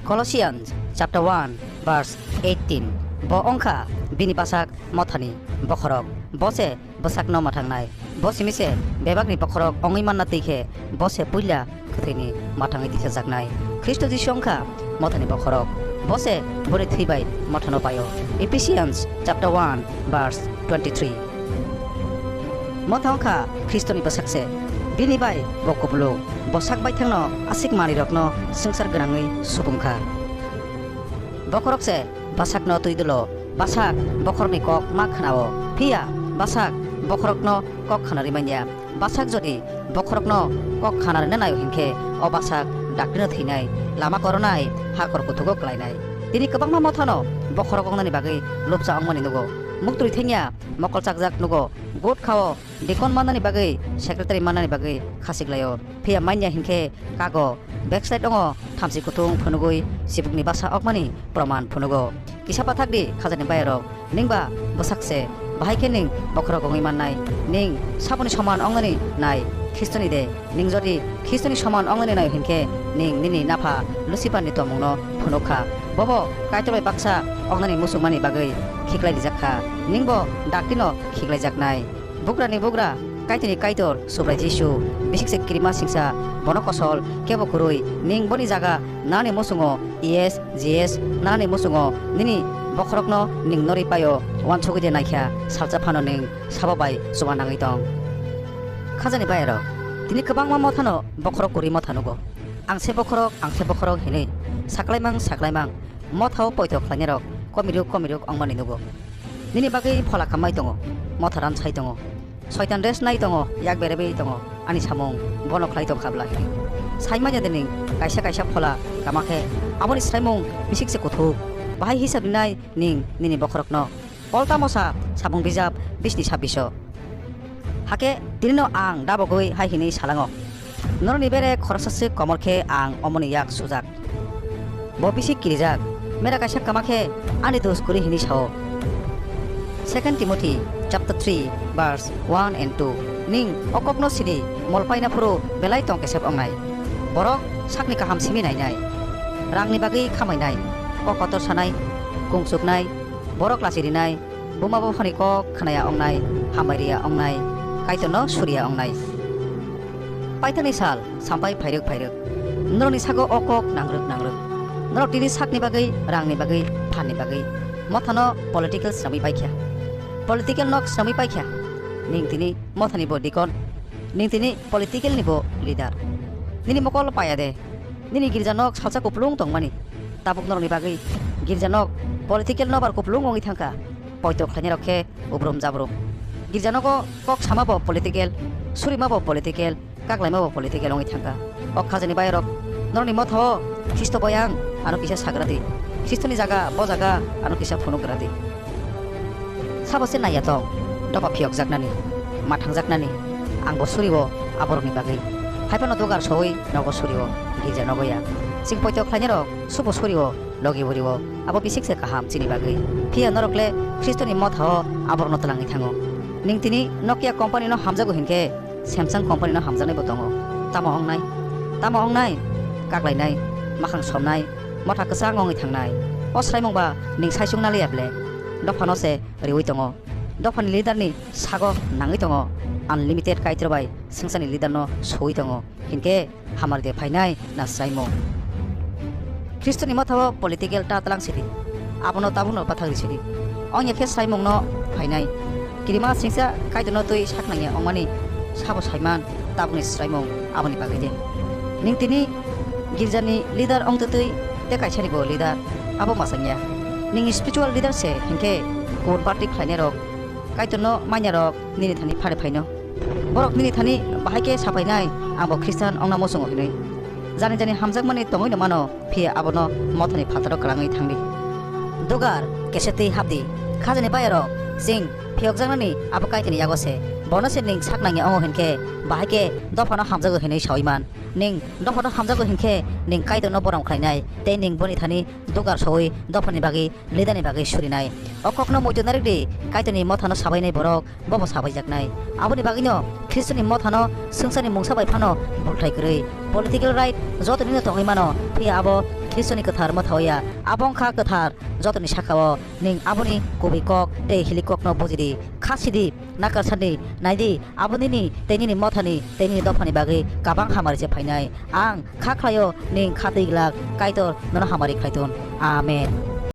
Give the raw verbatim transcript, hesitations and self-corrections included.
Colossians chapter one verse eighteen. Bo wngkha bini bwsak mothani bokhorok. Bo se bwsakno mwthangnai. Bo simi se bebakni bokhorok wngwi manna twi khe bo se puila kwthwini mwthangwi tisajaknai. Khristo Jisu wngkha mothani bokhorok. Bo se boni thwi bai mothano paio. Ephesians chapter one verse twenty-three. Motha wngkha Khristoni bwsak se. Bini bai bo kupulung. Bo sak baithangno aswk manwirokno swngchar gwnangwi supung kha. Bokhorok se bwsakno twi dolo. Bwsak bokhorokni kok ma khnao. Phiya bwsak bokhorokno kok khnarwi manya. Bwsak jodi bokhorokno kok khanarwna naio hinkhe o bwsak dakti no thwinai, lama koronai, hakor kuthugo klainai. Tini kwbangma mothano bokhorok wngnani bagwi lobsa wngmani nugo. Muktwi thengya mokol chakjak nugo. Gut khao, deacon mannani bagwi, secretary mannani bagwi khachik laio. Phiya manya hinkhe kago, backside ongo thamchi kutung phunugwi chibukni bwsa okmani proman phunugo. Kisa pathak di khajani bayarok, ningba bwsak se, bahai khe ning bokhorok wngwi mannai, ning saboni soman ongnani nai, Khristoni de, ning jodi Khristoni soman ongnani nai hinkhe ning nini napha Luciferni tongmungno phunuk kha. Bobo Kaitor bai baksa ongnani muchungmani bagwi khiklai rijak kha, ningbo daktino khiklaijaknai. Bugrani bugra, Kaitorni Kaitor, Subrai Jisu, bisik se kirima singsa, bono kosol, kebo kwrwi, ning boni jaga, nani muchungo, yes, yes, nani muchungo, nini bokhorokno ning norwi paio, uansugwi de naikha, salsa phano ning sabo bai chuba nangwi tong. Khajani bayarok, tini kwbangma mothano bokhorok kwrwi motha nugo. Ang se bokhorok, ang se bokhorok hinwi, saklaimang, saklaimang, mothao poito khlainairok, komiruk, komiruk wngmani nugo. Nini bagwi phola kamai tongo, motha ran sai tongo. Soitan rest nai tongo, yak berewi tongo, ani samung bono khlai tong khabla hini. Sai manya de ning kaisa kaisa phola kama khe aboni swraimung bisik se kuthuk. Bahai hisab rinai ning nini bokhorokno. Polta mosa samung bijap bisni sabbiso. Hakhe tinino ang dabogwi hai hini salango. Norokni bere khoroksa se komor khe ang omoni yak sujak. Bo bisi kirijak, mera kaisa kama khe ani dos kwrwi hini sao. Second Timothy chapter three verse one and two. Ning o kokno sidi, mol paina phuru belai tong kesep ongnai. Borok sakni kaham simi nainai. Rangni bagwi khamainai, kok kotor sanai, kung chuknai, borok lachi rinai, buma buphani kok khnaya ongnai, hambai riya ongnai, Kaitorno suriya ongnai. Paithakni sal sampai phairwk phairwk. Norokni sago o kok nangrwk nangrwk. Norok tini sakni bagwi, rangni bagwi, phanni bagwi. Mothano political swnamwi paikha. Political nok swnamwi paikha. Ning tini mothani bo deacon. Ning tini political ni bo leader. Nini mokol paya de. Nini girja nok salsa kupulung tongmani. Tabuk norokni bagwi girja nok political nobar kupulung wngwi thangkha. Poito khlainairok khe ubrum jabrum. Girja nogo kok sama bo political, surima bo political, kaklaima bo political wngwi thangkha. O khajani bayarok, norokni mothao Khristo boyang ano kisa sagra di. Khristoni jaga, bo jaga ano kisa phunukgra di. Sabo se naiya tong, dopa phiyokjaknani, mathangjaknani, ang bo surio aborokni bagwi. Haiphano dugar sowi nogo surio, girja nogo ya. Chwng poito khlainairok subo surio, logi urio, abo bisik se kaham chini bagwi. Phiya norok le Khristoni mothao aborokno twlangwi thango. Ning tini Nokia company no hamjago hinkhe, Samsung company no hamjaknai bo tongo. Tamo wngnai? Tamo wngnai? Kaklainai, makhang somnai, motha kwchang wngwi thangnai. O swraimung ba ning saichung naliya ble? Dophano se riwi tongo. Dophani leader ni sago nangwi tongo. Unlimited Kaitor bai swngcharni leader no soi tongo. Hinkhe hamari de phainai na swraimung. Khristoni mothao political ta tlang sidi. Abono tabukno bathagri sidi. Ongya khe swraimungno phainai. Kirima singsa Kaitorno twi saknangya ongmani sabo saiman tabukni swraimung aboni bagwi de. Ning tini girjani leader ongtwtwi tei kaisani bo leader abo mwchangya. Ning spiritual leader se hinkhe kubun party khlainairok, Kaitorno manyarok nini thani phari phaino. Borok nini thani bahai khe saphainai, "Ang bo Khristan ongna muchungo," hinwi. Jani jani hamjakmani tongwino mano, phiya abono mothani phataro kwlangwi thangdi. Dugar kese twi hapdi. Khajani bayarok, chwng phiyokjaknani abo Kaitorni yago se. Bono se ning sak nangya ongo hinkhe, bahai khe dophano hamjago hinwi sawi man. Ning dophano hamjago hinkhe, ning Kaitorno borom khlainai, tei ning boni thani dugar sowi dophani bagwi leader ni bagwi surinai. O kokno muitu narikdi, Kaitorni mothano sabainai borok, bobo sabaijaknai. Aboni bagwino Khristoni mothano swngcharni mungsa bai phano bulthai kwrwi. Political right jotonino tongwi mano, phiya abo Khristoni kwthar motha ya. Abo wngkha kwthar jotoni sakao. Ning aboni kubui kok tei hilikokno bujidi. Kha sidi, nakar sadi, naidi, abo nini tei nini mothani tei nini dophani bagwi kabang hamari se phainai. Ang kha khlaio, ning kha twi glak, Kaitor nono hamari khlai thun. Amen.